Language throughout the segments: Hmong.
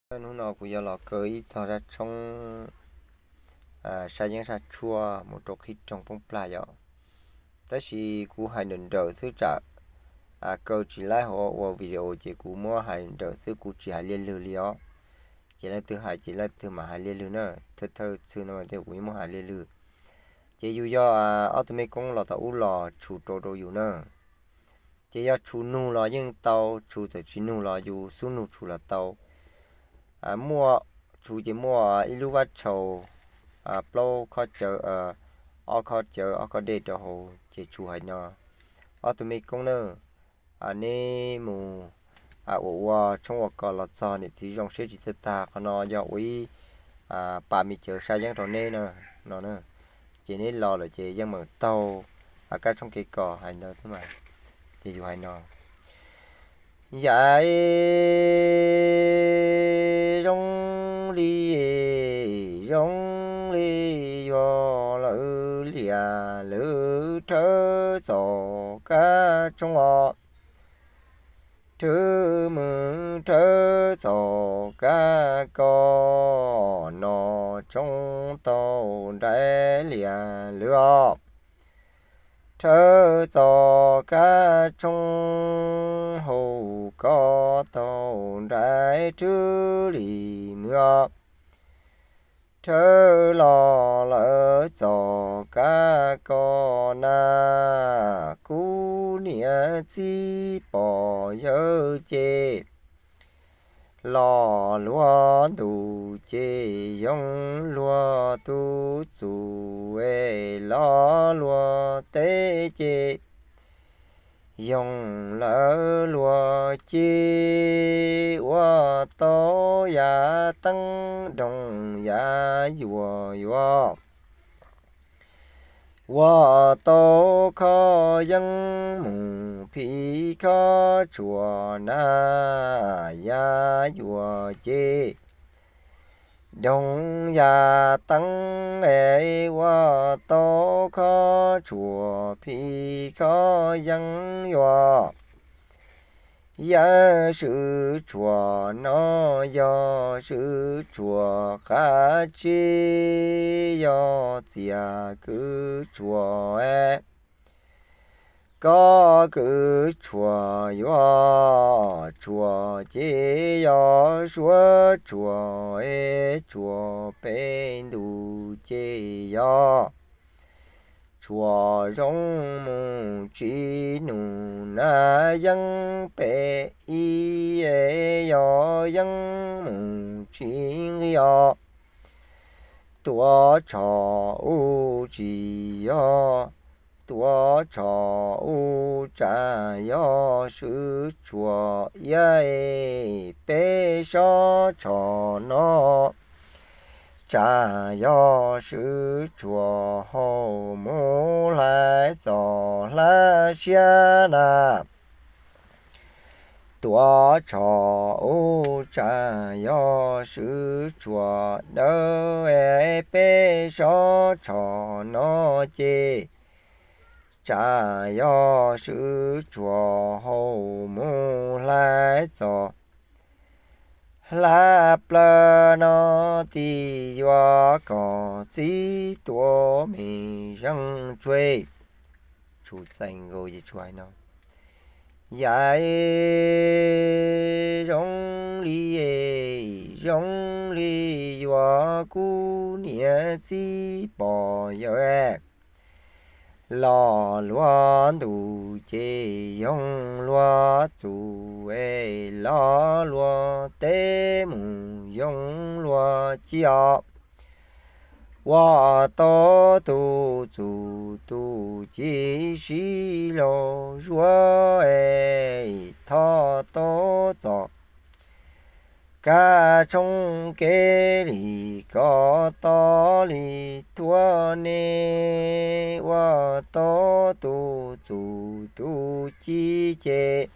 Hnub no kuv yuav los kaw ib txog zaj tshoob sab yeeb sab tshuaj mus rau qhib rooj poob plag yom. Tab sis kuv hais nrawm nrawm xwb tsam kaw tsis laib hauv ua video ces kuv muab hais nrawm xwb, kuv tsis hais liaj lwg li os. Ces leej twg hais ces leej twg mam hais liaj lwg na. Thawj thawj txhwm no mas kuv yeej muab hais liaj lwg. Ces yus yog ob tug mej koob los tom ub los tshus rau rau yus na. Ces yog tshus nug los yeej tau, tshus txawm tsis nug los yus xub nug tshus los tau. Muaj, tshus ces muaj ib lub vab tshaus, plaub khob cawv, ob khob cawv ob khob dej rau hauv ces tshus hais no. Ob tug mej koob na, neb mus ua ua tshoob ua kos los txog niam txiv zoo siab tsis txawj tag, qhov no yog ua ib pas me cawv sab yeeb rau neb no. Ces neb los lawm ces yeej meem taug kab tshoob kev kos hais ntawd thiab mas. Ces yus hais no, yam zoo li, zoo li yuav lawv liam lawv rhawv txoj kab tshoob os. Rhawv mus rhawv txoj kab kos no, tshoob tau nraim liam lawv os. Rhawv txoj kab tshoob hauv koj tau nraim rhwv li mus os. Rhawv los lawv txoj kab kos na, kuv niam txiv pog yawg ces los luag ntuj ces yoog luag tub txuj es los luag teb ces yoog lawv luag ces ua tau yav teeb doog yav yuav yuav. Ua tau kho yeeb mus phim kho tshuam na, yav yuav ces doog yav teeb es ua tau kho tshuam phim kho yeeb yuav. Yeeb swm tshuam no yog swm tshuam qab tsib, yog txiag kwv tshuam es koj kwv tshuam yuav tshuam ces yog suav tshuam es tshuam peb ntus ces yog tshuam zoo mus tsis nus na, yeeb peb ib es yog yeeb mus tsis nqis os. Tuav tsho ub tsis yog tuav tsho ub, tsam yog swm tshuam iab es peb sob tsho no, tsam yog swm tshuam hauv mus hlais txoj hlab siab na. Tuav tsho ub, tsam yog swm tshuam dawb es peb sob tsho no ces, tsam yog swm tshuam hauv mus hlais txoj hlab plaws no, tij yuav kom txib tuav me zeej tsuag. Tshus txais nkaus ces tshus hais no, yam zoo li, zoo li yuav kuv niam txiv pog yawg los luag ntuj ces yoog luag txuj es los luag teb mus yoog luag ci os. Ua tau tus txuj tus ci sib laug zuav es thov tau txoj kab tshoob kev li kom tau li thuam ne. Ua tau tus txuj tus ci ces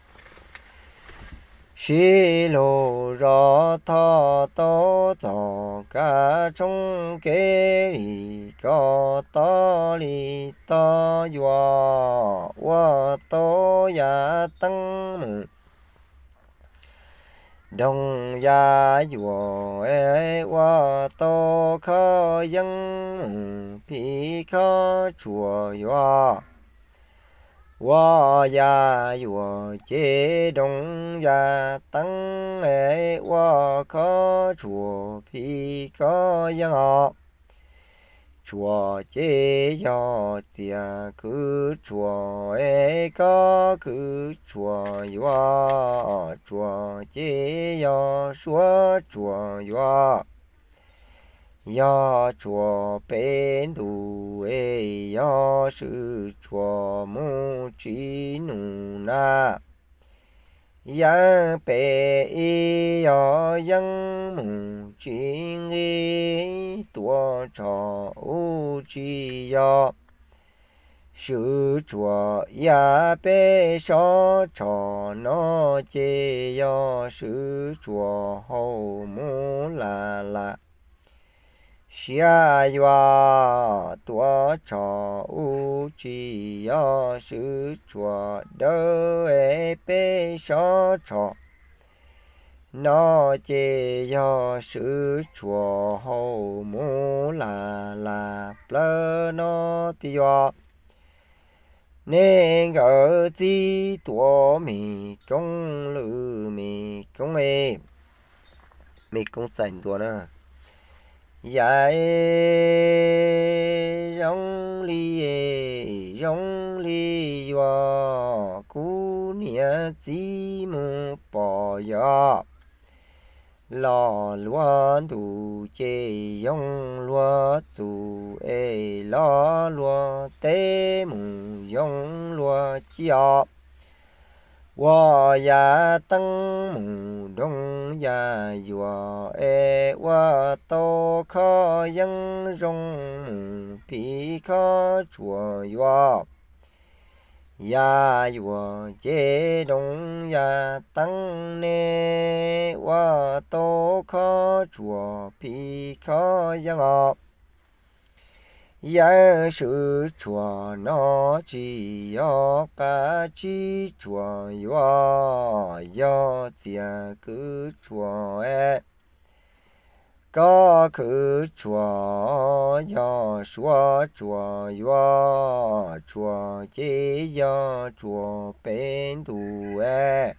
sib laug zos thov tau txoj kab tshoob kev li kom tau li tau yuav ua tau yav teeb mus doog ya yuam es ua tau khob yeeb mus phim khob tsuas yuav ua ya yuam ces doog ya teeb es ua khob tsuas phim khob yeeb os. Tsuas ces yog txias kwv tsuas es khob kwv tsuas yuav, tsuas ces yog suab tsuas yuav, yog tsuas peb ntus es yog swm tsuas mus tsis nus na. Yeeb peb ib yog yeeb mus tsis nqig, tuav tsho ub tsis yog swm tsuas ya, peb sob tsho no ces yog swm tsuas hau mus lam lam siab yuav, tuav tsho ub tsis yog swm tsuas dawb es peb sob tsho no ces yog swm tsuas hau mus lam lam plawv no tiag yuav. Nej nkawd txib tuav me koob lwm me koob, me koob txais ntua na. Yam zoo li, zoo li yuav kuv niam txiv mus pom yawg los luag ntuj ces yoog luag txus es los luag teb mus yoog luag ci os. Ua yav teeb mus doog ya yuam es ua tau khob yeeb zoo mus phim khob tsuas yuav. Ya yuam ces doog ya teeb ne, ua tau khob tsuas phim khob yeeb os. Yeeb swm tsuas no tsis yog qab tsib tsuas yuav, yog txias kwv tsuas es khob kwv tsuas, yog suab tsuas yuav, tsuas ces yog tsuas peb ntus es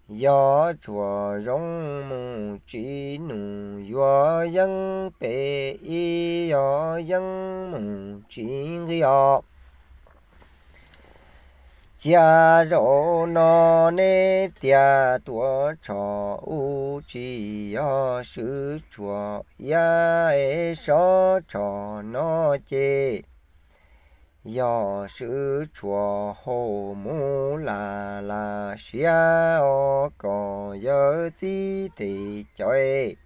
yog tsuas zoo mus tsis nus yuav, yeeb peb ib yog yeeb mus tsis nqig os. Cia zaum no neb tias tuav tsho ub tsis yog swm tsuas ya, es sob tsho no ces yog swm tsuas hau mus lam lam siab os kom yawg txib tes cov.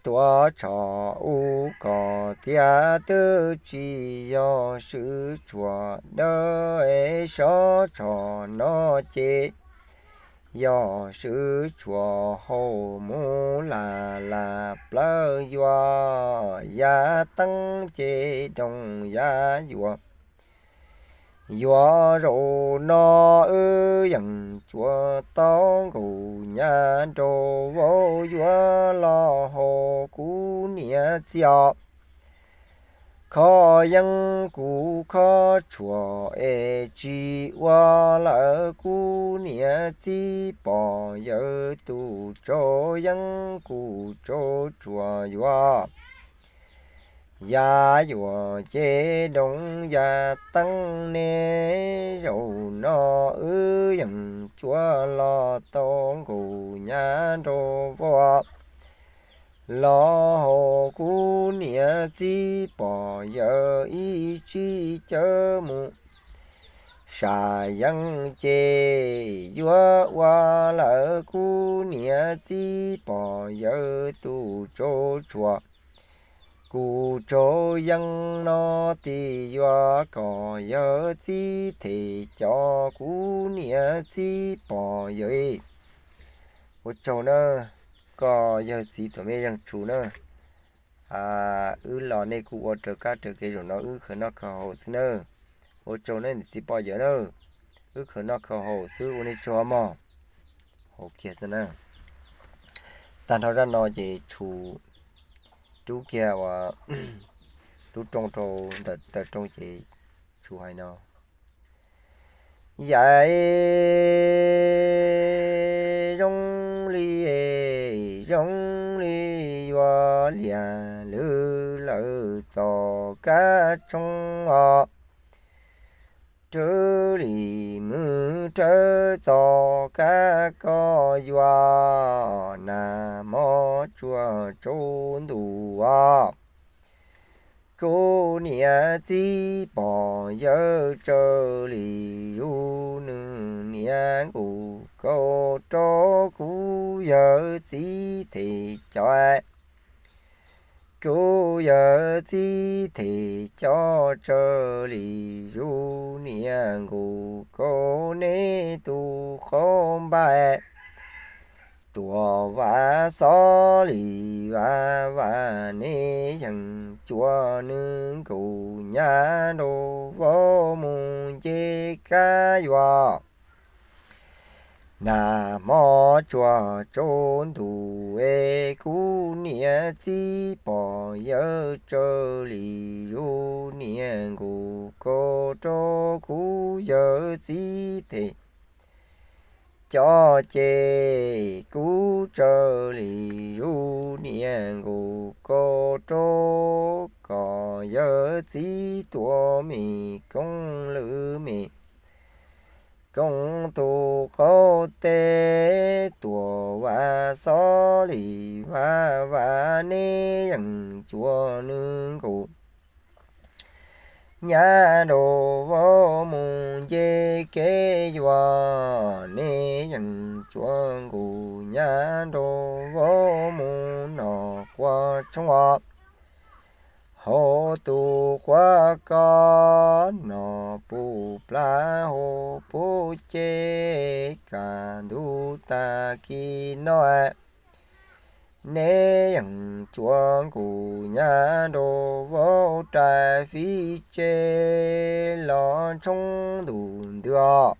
Tuav tsho ub kom tias twb tsis yog swm tsuas dawb, es sob tsho no ces yog swm tsuas hau mus lam lam plawv yuav, yav teeb ces doog ya yuam. Yuav zaum no wb yeej tsuas tau nkaus nyab nraug vauv, yuav los hau kuv niam txiv os. Khob yeeb kuv khob tshuam es tsis ua lawm, kuv niam txiv pom yawg tus tsau yeeb kuv tsau tsuas yuav. Yav yuam ces doog yav teeb ne, zaum no wb yeej tsuas los tau nkaus nyab nraug vauv, los hau kuv niam txiv pom yawg ib tsib caug mus. Sam yeeb ces yuav ua lawm, kuv niam txiv pom yawg tus tsau tshuam, kuv tsau yeeb no tsis yuav kom yawg txiv them cov kuv niam txiv pom yawg. Ua tsaug na, koj yawg txiv tus me yeej tshum na. Wb los nej kuj ua raws kab raws kev, zaum no wb khaws noj khaws haus xwb nawb. Ua tsaug nej niam txiv pom yawg nawb, wb khaws noj khaws haus xwb, ua nej tsaug mog. Kiag na. Tag nrho zaj no ces Tshu rub kiag ua lub rooj rau ntawm taw rooj ces Tshu hais no: Yam zoo li, zoo li yuav liam lwm lawm txoj kab tshoob os. Rawv li mws rawv txoj kab koj yuav, nag hmo tsuag tsaus ntuj os. Kuv niam txiv pog yawg raws li yus nws niam nkus kaus rau kuv yawg txiv them cov. Kuv yawg txiv them cov raws li yus niam nkus kaus neb tus qauv npaim. Tuam Vaj Xov Lis Vaj Vaj neb yeej cuab nws nkaus nyab nraug vauv mus nce kab yuav. Nag hmo tsuag tsaus ntuj es kuv niam txiv pog yawg raws li yus niam nkus kaus rau kuv yawg txiv them cov ces kuv raws li yus niam nkus kaus rau kom yawg txiv tuav me koob lwm me koob tus qauv teb. Tuam Vaj Xov Lis Vaj Vaj neb yeej cuab nws nkaus nyab nraug vauv mus nce kev yuav, neb yeej cuab nkaus nyab nraug vauv mus noj quav tshoob os. Hauv tus quav koj noj puv plaub hauv puv ceg, kaj ntug tag kis no neb yeej cuab nkaus nyab nraug vauv rais fib tsev los tshoob ntuj ntws os.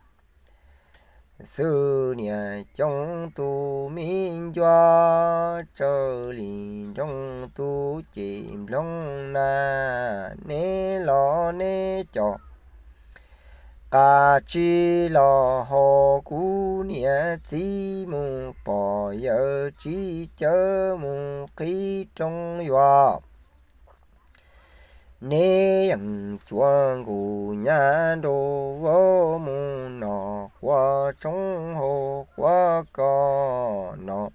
Xwb niam coob tus me ncuab, raws li nroog tus ceg nploog na, neb los neb cov qab tsib los haus kuv niam txiv mus, pog yawg tsib cawv mus qhib rooj yuav. Neb yeej cuab nkaus nyab nraug vauv mus noj quav tshoob hauv quav koj noj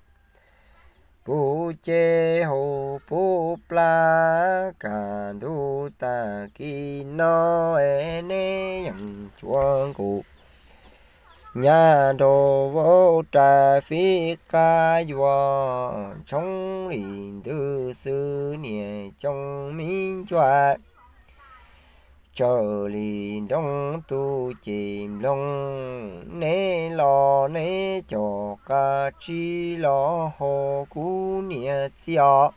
puv ceg hauv puv plaub, kaj ntug tag kis no es neb yeej cuab nkaus nyab nraug vauv rais fib qab yuav, tshoob li ntws xwb niam coob me ncuab. Raws li nroog tus ceg nploog, neb los neb cov qab tsib los haus kuv niam txiv os.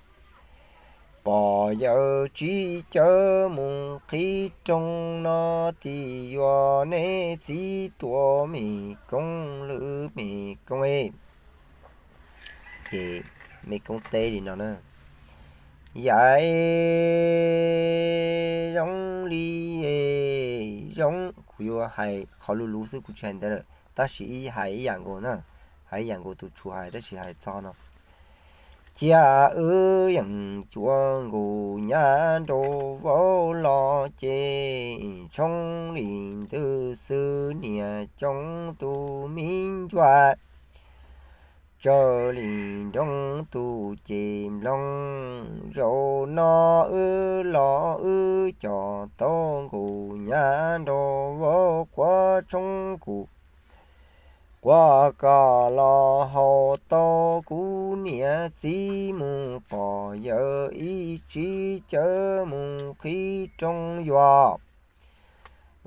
Pog yawg tsib cawv mus qhib rooj no tim yuav neb txiv tuav me koob lwm me koob. Ces me koob teb li no na: Yam zoo li, zoo, kuv yuav hais qhov luv luv xwb kuv tsis hais ntawd lawm, tab sis ib hais ib yam nkaus na, hais ib yam nkaus tus Tshu hais tab sis hais txog no. Cia wb yeem cuab nkaus nyab nraug vauv los ces, tshoob li ntws xwb niam coob tus me ncuab. Raws li nroog tus ceg nploog, zaum no wb los wb cov tau nkaus nyab nraug vauv quav tshoob kuv quav koj los haus tau kuv niam txiv mus, pog yawg ib tsib cawv mus qhib rooj yuav.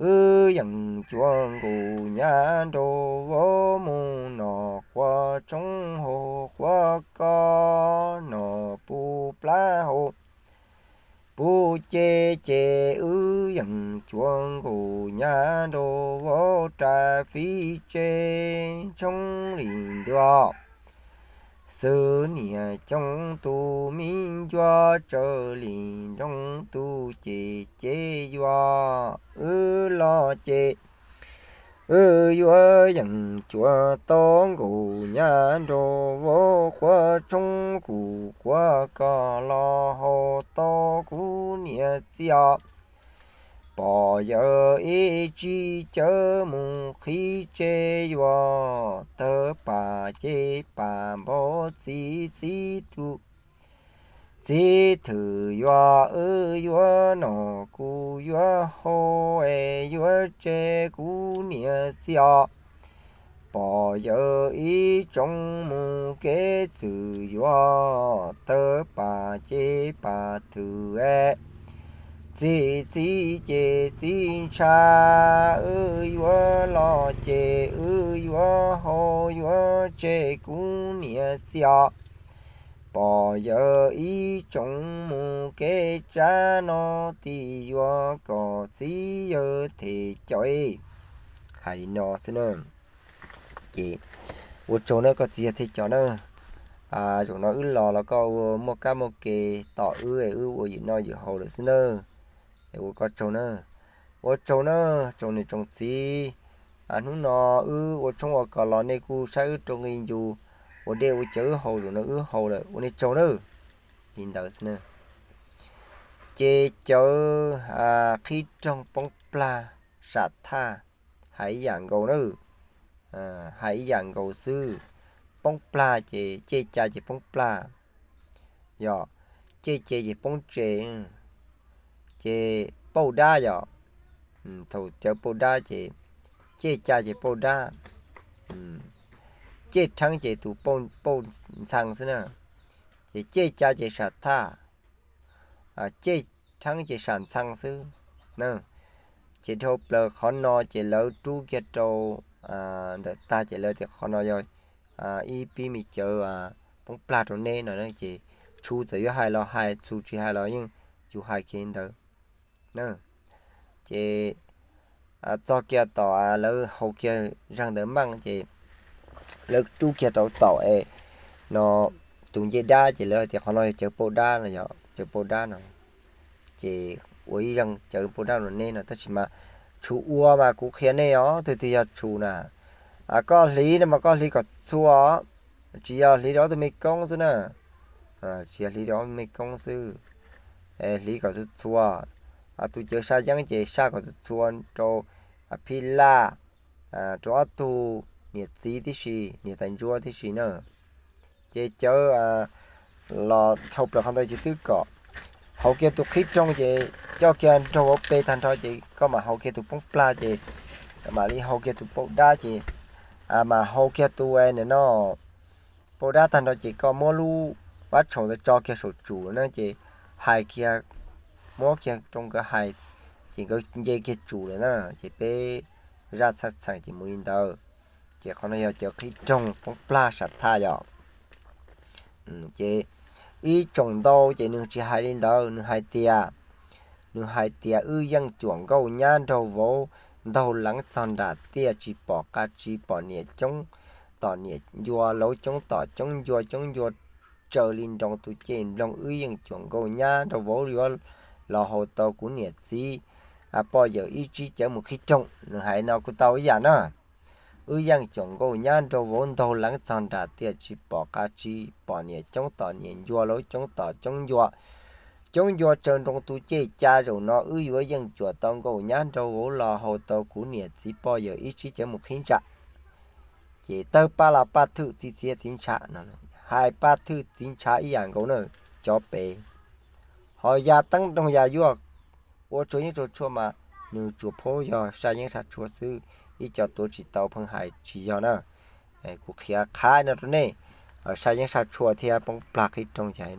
Wb yeej cuab nkaus nyab nraug vauv mus noj quav tshoob hauv quav koj noj puv plaub hauv puv ces ces wb yeej cuav nkaus nyab nraug vauv ras fib tse tshoob li ntua. Xwb niam coob tus me ncua tsawv li nroo tus ces ces yuav wb los ces wb yuav yeej cuav tau nkaus nyab nraug vauv qhuav tshoob kuv qhuav koj los haus tau kuv niam txiv os. Pog yawg ib tsib cawv mus qhib tse yuav tawg pam ces pam npaum txiv txiv tus txiv thwm yuav wb yuav noj kuv yuav haus es yuav tseg kuv niam txiv os. Pog yawg ib tsoom mus kev txwm yuav tawg pam ces pam thwm es txiv txiv ces txiv ntshav wb yuav los ces wb yuav haus yuav tseg kuv niam txiv os. Pog yawg ib tsoom mus kev tsav no tim yuav kom txiv yawg them cawv. Hais li no xwb na. Ces ua tsaug na koj txiv yawg them cawv na. Zaum no wb los los koj ua muaj kab muaj ke tos wb es wb ua ywm noj ywm haus lawm xwb na. Es ua koj tsaug na. Ua tsaug na, tsoom niam tsoom txiv. Hnub no wb ua tshoob ua kos los nej kuj saib wb rau nqi ncu, ua dej ua cawv wb haus, zaum no wb haus lawm ua nej tsaug na. Li ntawd xwb na. Ces cawv qhib rooj poob plag sam thaj, hais ib yam nkaus na. Hais ib yam nkaus xwb. Poob plag ces cej ca ces poob plag, yog cej ce ces poob tse, ces pauj dab yom. Thaum cawv pauj dab ces cej ca ces pauj dab, cej rheeb ces tus pauj ntxhee xwb na. Ces cej ca ces sam thaj, cej rheeb ces sam ntxhee xwb. Ces dhau plaws qhov no ces lawv rub kiag rau ntawm tag ces lawv tias qhov no yog ib pib me cawv poob plag rau neb no ces txhua txawm yuav hais los hais, txhua tsis hais los yeej yus hais kiag li ntawd. Ces txog kiag tom lawv haus kiag zeeg ntawd meej ces lawv rub kiag rau tom es no tus ncej dab ces lawv tias qhov no yog cawv pauj dab no, yog cawv pauj dab no. Ces ua ib zeeg cawv pauj dab rau neb no tab sis mas tshua ua mas kuv qhia nej os, twg twg yog tshua na, koj hliv no mas koj hliv kom txhua, tsis yog hliv rau ob tug me koob xwb na. Tsis yog hliv rau ob tug me koob xwb, hliv kom txhua txhua. Tus cawv sab yeeb ces sab kom txhua txhua rau phij laj, rau ob tug niam txiv tib si, niam tais ntsuab tib si na. Ces cawv los dhau plaws qhov ntawd ces twb kom haus kiag tus qhib rooj ces coj kiag nraug vauv pem tag nrho ces koj mam haus kiag tus poob plag ces mam li haus kiag tus pauj dab ces mam haus kiag tus no pauj dab tag nrho ces koj muab lub vab tshaum ntawd tso kiag saum tsum na ces hais kiag, muab kiag rau nkawd hais ces nkawd nce kiag tsum lawm na. Ces peb zaj txheej txheem ces mus li ntawd. Ces qhov no yog cawv qhib rooj poob plag sam thaj yom. Ces ib tsoom ntau ces nws tsis hais li ntawd, nws hais tias, nws hais tias wb yeej cuam nkauj nyab nraug vauv ntaug leev txog nram tiaj tsis pom qab tsis pom niam coob tom niam ncua lauv coob tom coob ncua coob ncua tsaws li nroo tus cej nploog wb yeej cuam nkauj nyab nraug vauv yuav los haus tau kuv niam txiv poj yawm ib tsib cawv mus qhib rooj. Nws hais no kuj tau ib yam na. Wb yeej cuam nkauj nyab nraug vauv ntaug leev txog nram tiaj tsis pom qab tsis pom niam coob tom niam ncua lauv coob tom coob ncua, coob ncua tsaws nroo tus cej ca zaum no wb yuav yeej cuam tau nkauj nyab nraug vauv los haus tau kuv niam txiv poj yawm ib tsib cawv mus qhib ntsam. Ces tawg paj las paj thwj txiv txiav txiv ntshav no, hais paj thwj txiv ntshav ib yam nkaus na, cov pem ho ya teeb nroog ya yuaj, ua tsuag yeeb tsuag tshuaj mas nws tsuas phob yog saj yeeb saj tshuaj xwb, ib co tuav tsis tau pheej hais tsis yog na. Kuv qhia qhab no rau nej, saj yeeb saj tshuaj thiab poob plag qhib rooj ces no.